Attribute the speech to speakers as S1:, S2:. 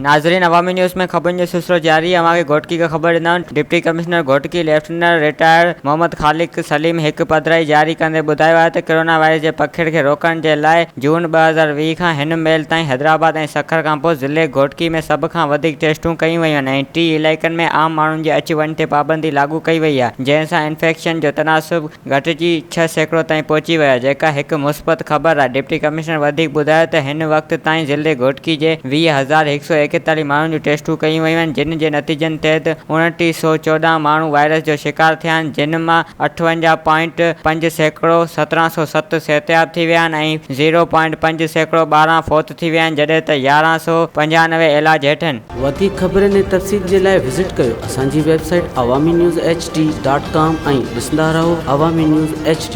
S1: ناظرين عوامي نيوز ۾ خبرن جو سلسلو جاري اوهان کي گهوٽڪي کان خبر ڏيندا deputy commissioner Ghotki lieutenant retired Muhammad Khaliq Saleem هڪ پڌرائي جاري ڪندي ٻڌايو آهي ته ڪرونا وائرس جي پکيڙ کي روڪڻ جي لاء جون 2020 کان هن مهل تائين حيدرآباد ۽ سکر کانپوء ضلعي گهوٽڪي ۾ سڀ کان وڌيڪ ٽيسٽون ڪيون ويون آهن ۽ ٽي علائقن ۾ عام ماڻهن جي اچ وڃ تي پابندي لاڳو ڪئي وئي آهي جنهن سان انفيڪشن جو تناسب گهٽجي 6% تائين پهچي ويو آهي جيڪا هڪ مثبت خبر آهي. ڊپٽي ڪمشنر وڌيڪ ٻڌايو ته هن وقت تائين ضلعي گهوٽڪي جي 20,141 ماڻهن جون ٽيسٽون ڪيون ويون آهن جن جي نتيجن تحت 2914 ماڻهو وائرس جو شڪار ٿيا آهن جن مان اٺونجاهه پوائنٽ 5% 1707 صحتياب ٿي ويا آهن ۽ زيرو پوائنٽ 5% 12 فوت ٿي ويا آهن جڏهن ته 1195 علاج هيٺ آهن.
S2: وڌيڪ خبرن ۽ تفصيل جي لاء وزٽ ڪيو اسان جي website Awami news H D dot com ۽ ڏسندا رهو عوامي نيوز ايڇ ڊي.